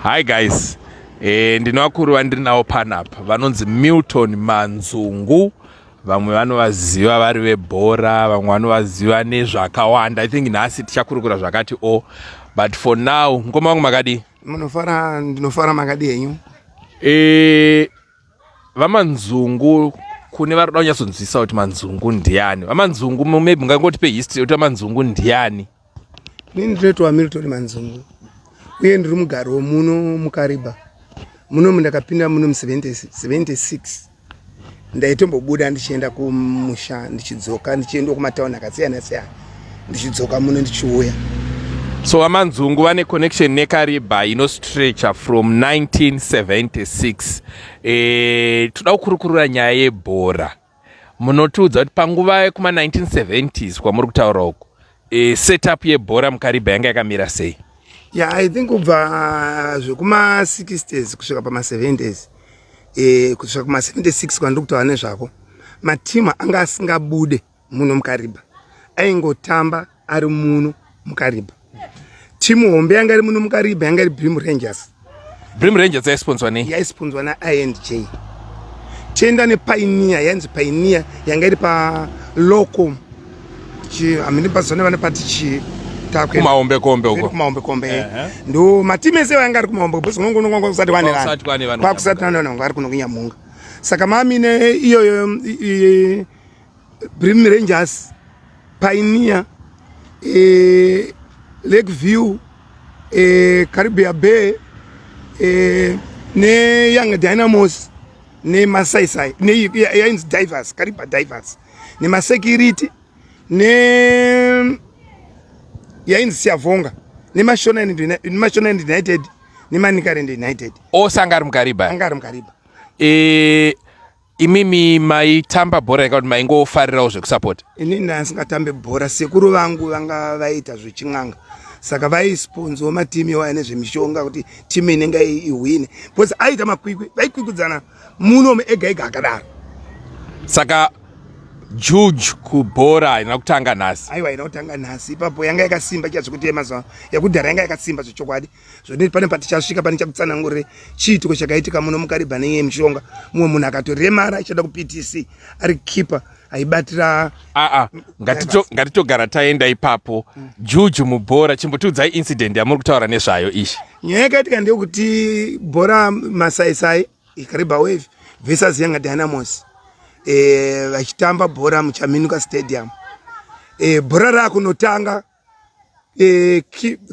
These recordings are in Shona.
Hi guys, ndine vakuru vandiri navo panapa vanonzi Milton Manzungu. Vamwe vanovaziva vari vebhora, vamwe vanovaziva nezvakawanda. I think nhasi tichakurukura zvakati o, but for now, mukoma wangu, makadii? Munofara, ndinofara. Makadi henyu? VaManzungu, kune vari kuda kunyatsonzwisisa kuti Manzungu ndiani. VaManzungu, maybe mungangotipe history kuti VaManzungu ndiani? Inini ndinoitwa Milton Manzungu uye ndiri mugari wemuno muKariba. Munomu ndakapinda muno mu76. Ndaitombobuda ndichienda kumusha, ndichidzoka, ndichienda kumatauni akasiyana siyana, ndichidzoka muno, ndichiuya. So VaManzungu vane connection neKariba inostretcha from 1976. Toda kukurukurura nyaya yebhora. Munotiudza kuti panguva yekuma1970s kwamuri kutaura uku, setup yebhora muKariba yanga yakamira sei? Yeah, I think kubva zvekuma60s kusvika pama70s, kusvika kuma76 kwandiri kutaura nezvako, matimu anga asingabude muno muKariba, aingotamba ari muno muKariba. Timu hombe yanga iri muno muKariba yanga iri Brim Rangers. Brim Rangers yaisponsorwa nei? Yaisponsorwa naI&J. Tienda nePioneer, yainzi Pioneer, yanga iri palocom hamini pazone vane pati chii. Kumahombe kombe uko. Kumahombe kombe ndo matimu ese yanga ari kumahombe, because unongo kusati kwane vanhu. Kusati kwane vanhu. Kwakusati kwane vanhu vari kuno kunyamunga. Saka mamine iyoyo Brim Rangers, Pioneer, Lake View, Caribbean Bay, neYoung Dynamos, nemasaisai, yainzi Divers, Kariba Divers, nemasecurity, ne yainzi Siyavonga, nemaShonaland United, neManicaland United. Ose anga ari muKariba? Anga ari muKariba. Imimi maitamba bhora yaka kuti maingofarirawo zvekusapota? Inini ndasingatambe bhora. Sekuru vangu vanga vaita zvechin'anga, saka vaisponzawo matimu iwaya nezvemishonga kuti timu inenge ihwine, because aita makwikwi, vaikwikwidzana muno ega ega akadaro. Saka juju kubhora haina kutanga nhasi? Aiwa, haina kutanga nhasi. Ipapo yanga yakasimba chaizvo, yemazuva yakudhara yanga yakasimba zvechokwadi. Zvonei pane patichasvika, pane chakutsanangurire chiitiko chakaitika muno muKaribha nenyaya yemishonga. Mumwe munhu akatoremara achida kuPTC, ari kipa aibatira. Aa, ngatitogara taenda ipapo. Juju mubhora, chimbotiudzai incident yamuri kutaura nezvayo ishi. Nyaya yakaitika ndeyekuti bhora masaisai Kariba Wave versus Young Dynamos, vachitamba bhora muChaminuka Stadium. Bhora rakunotanga,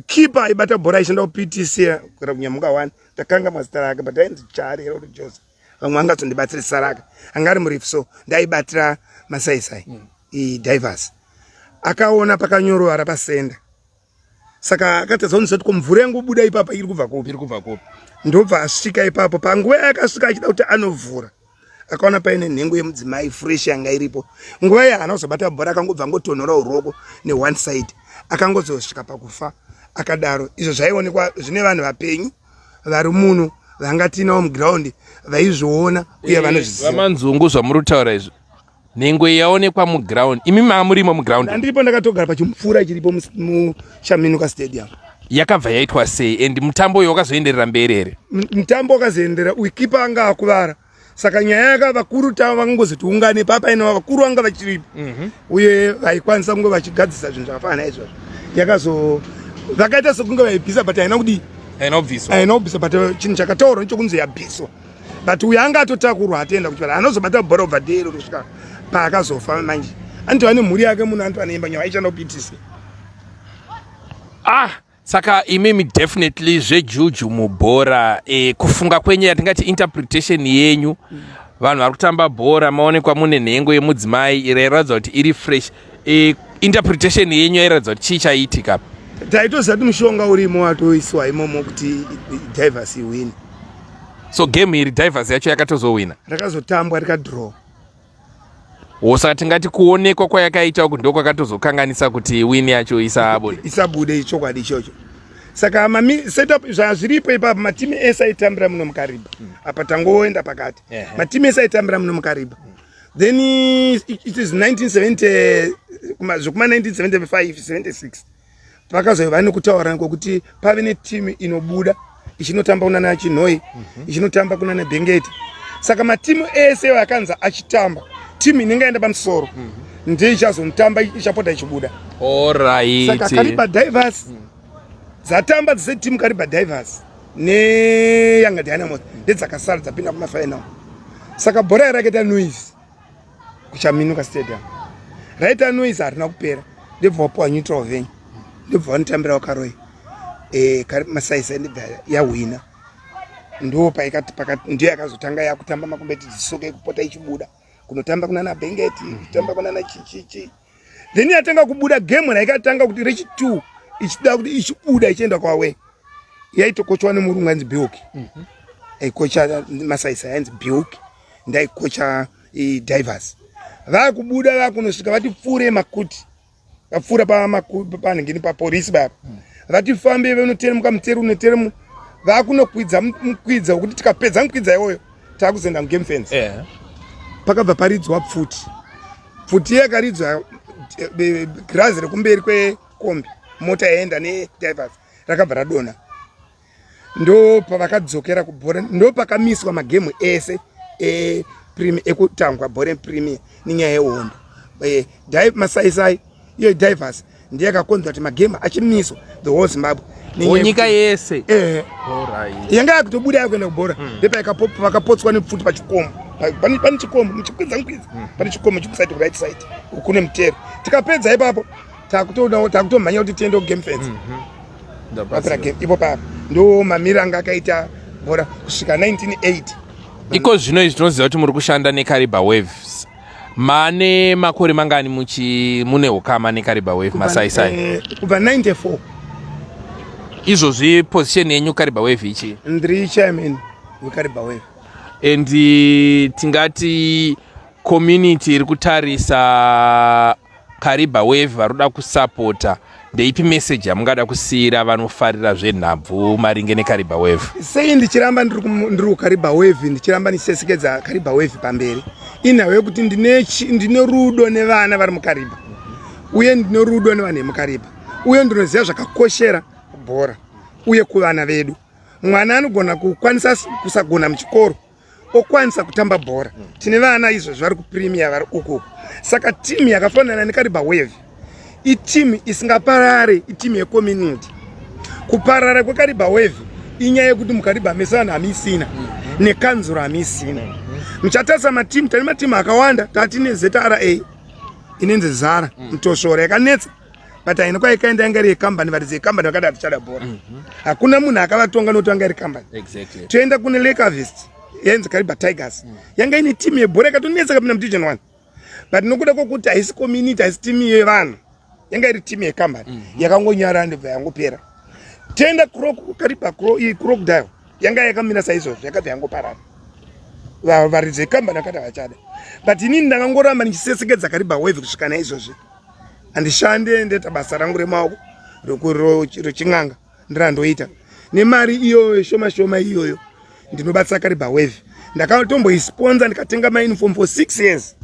kipa aibata bhora aishanda kuPTC kuera kunyamuka one, ndakanga mazita rake, but ainzi Chari here kuti Jose, vamwe vangazondibatsira zita rake, anga ari murefu, so ndaibatira masaisai Divers. Akaona pakanyorovara pasenda, saka akatadza kunzwa kuti ko mvura yangobuda ipapa iri kubva kupi. Iri kubva kupi? Ndobva asvika ipapo. Panguva yaakasvika achida kuti anovhura, akaona paine nhengo yemudzimai fresh yanga iripo. Nguva iyi haana kuzobata bhora, akangobva angotonhora ruoko neone side, akangozosvika pakufa akadaro. Izvo zvaionekwa zvine vanhu vapenyu vari muno vanga tiinawo muground, vaizviona uye vanozviziva. VaManzungu, zvamuri kutaura izvi, nhengo iyi yaonekwa muground, imi maa murimo muground? Ndandiripo, ndakatogara pachimupfura chiripo muChaminuka Stadium. Yakabva yaitwa sei, and mutambo uyu wakazoenderera mberi here? Mutambo wakazoendera. Uyu kipa anga akuvara, saka nyaya yaka vakuru tava vangozoti ungane papaina vakuru vanga vachiripo uye vaikwanisa kunge vachigadzisa zvinhu zvakafanana izvozvo. Yakazo vakaita sekunge vaibvisa, but haina kudii? Haina kubviswa. Haina kubviswa, but chinhu chakataurwa ndechokunzi yabviswa, but uyo anga atotakurwa atoenda kuchipatara, anozobata bhora kubva dhero kusvika paakazofa. Manje anotova nemhuri yake munhu, anotova neimba nyaya, aichanda kuPTC. Ah, saka imimi definitely zvejuju mubhora, kufunga kwenyu, yatingati interpretation yenyu, vanhu vari kutamba bhora, maonekwa mune nhengo yemudzimai irairatidza kuti iri fresh, interpretation yenyu yairatidza kuti chii chaiitika? Taitoziva kuti mushonga urimo watoiswa imomo kuti Divers iwini. So game iri Divers yacho yakatozowina? Rakazotambwa rikadraw. Wo, saka tingati kuonekwa kwayakaita uku ndo kwakatozokanganisa kuti win yacho isabude? Isabude, ichokwadi ichocho. Saka mami setup zvazviripo ipapo, matimu ese aitambira muno muKariba. Apa tangoenda pakati. Matimu ese aitambira muno muKariba. Then it is 1970, zvekuma 1975 76, pakazova nekutaura kwokuti pave netimu inobuda. ichinotamba kunana Chinhoyi, ichinotamba kunana Bhengeti. Saka matimu ese akanzi achitamba, timu inenge yaenda pamusoro ndiyo ichazonotamba, ichapota ichibuda. Saka Kariba Divers dzatamba dzise timu Kariba Divers neYanga Dynamos ndedzakasara dzapinda kumafinal. Saka bhora rakaita noise kuChaminuka Stadium, raita noise, harina kupera, ndibva wapuwa neutral venue, ndibva vanotambira vaKaroi Masaisai, ndibva yahwina. Ndo ndiyo yakazotanga yakutamba macompetitive soccer, ekupota ichibuda kunotamba kunana Bhengeti, kutamba kunana chichichi. Then yatanga kubuda game raikatanga kuti rechi2 ichida kuti ichibuda ichienda kwawe, yaitokochwa nemurungu ainzi Bilk. Aikocha Masaisai ainzi Bilk, ndaikocha Divers. Vakubuda, vakunosvika vati pfuure makuti vapfuura panhingini papolisi baba, vatifambe vanoteremuka mutero unoteremu, vakunokwidza mukwidza wekuti tikapedza mukwidza iwoyo takuzoenda mugame fence. Pakabva paridzwa pfuti. Pfuti yakaridzwa, girazi rekumberi kwekombi, mota yaenda neDivers, rakabva radonha. Ndo pavakadzokera kubhora, ndo pakamiswa magemu ese ekutangwa bhora epremier nenyaya yehondo. Masaisai iyo Divers ndiye yakakonzera kuti magemu achimiswa the whole Zimbabwe. Nyika yese. Yanga yakutobuda yakuenda kubhora, ndepavakapotswa nepfuti pachikomo. Pane chikomo muchikwidza mukwidza, pane chikomo chikuside, right side kune mutero. Tikapedza ipapo, takutomhanya kuti tiende kugame fence. Papera game ipo papo, ndo mamiro anga akaita bhora kusvika 1980. Iko zvino izvi tinoziva kuti muri kushanda neKariba Waves. Mane makore mangani muchi mune ukama neKariba Wave, Masaisai? Kubva 94. Izvozvi position yenyu Kariba Wave ichi? Ndiri chairman weKariba Wave. And tingati community iri kutarisa Kariba Wave vari kuda kusapota, ndeipi message yamungada kusiyira vanofarira zvenhabvu maringe neKariba Wave? Sei ndichiramba ndiri kuKariba Wave, ndichiramba ndichisesekedza Kariba Wave pamberi, inhau yekuti ndine rudo nevana vari muKariba, uye ndine rudo nevanhu vemuKariba, uye ndinoziva zvakakoshera bhora uye kuvana vedu. Mwana anogona kukwanisa kusagona muchikoro, okwanisa kutamba bhora. Tine vana izvozvi vari kupremier, vari ukuku. Saka timu yakafanana neKariba Wave itimu isingaparare, itimu yecommunity. Kuparara kweKariba Wave inyaya yekuti muKariba mese vanhu hamisina, nekanzuro hamisina. Muchatarisa matimu, tane matimu akawanda. Tatine ZRA inenzi Zara Mutosvora, yakanetsa, but haina kwaikaenda, yanga iri yekambani. Varidzi yekambani vakati hatichada bhora. Hakuna munhu akavatonga nokuti vanga iri kambani. Toenda kune Lake Harvest, yainzi Kariba Tigers, yanga ine timu yebhora yakatonetsa kapinda muDivision One, but nokuda kwokuti haisi community, haisi timu yevanhu, yanga iri timu yekambani, yakangonyara, ndobva yangopera. Toenda Kariba Crocodile, yanga yakamira saizvozvo, yakabva yangoparara. Varidzi vekambani vakati havachada, but inini ndakangoramba ndichisesekedza Kariba Wave kusvika naizvozvi. Handishande, ndoita basa rangu remaoko rechin'anga, ndirandoita nemari iyoyo shoma shoma iyoyo. Ndinobatsira Kariba Wave. Ndakatomboisponsa, ndikatenga mauniform for 6 years.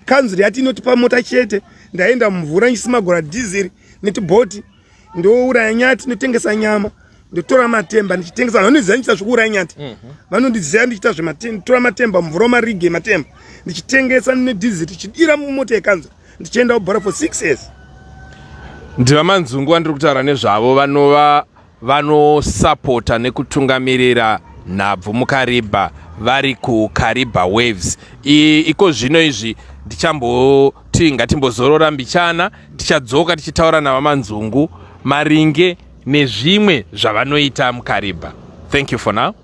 Kanzuro yati inotipa mota chete. Ndaenda mumvura ndichisimagora dhiziri netibhoti, ndouraya nyati, ndotengesa nyama, ndotora matemba ndichitengesa. Vanondiziva ndichiita zvekuuraya nyati, vanondiziva ndichiita zvematora matemba mumvura, marige matemba ndichitengesa nedhiziri, tichidira mumota yekanzuro, ndichienda kubhora for 6 years. NdivaManzungu vandiri kutaura nezvavo, vanova vanosapota nekutungamirira nhabvu muKariba, vari kuKariba Waves. Iko zvino izvi ndichamboti ngatimbozorora mbichana, tichadzoka tichitaura navaManzungu maringe nezvimwe zvavanoita muKariba. Thank you for now.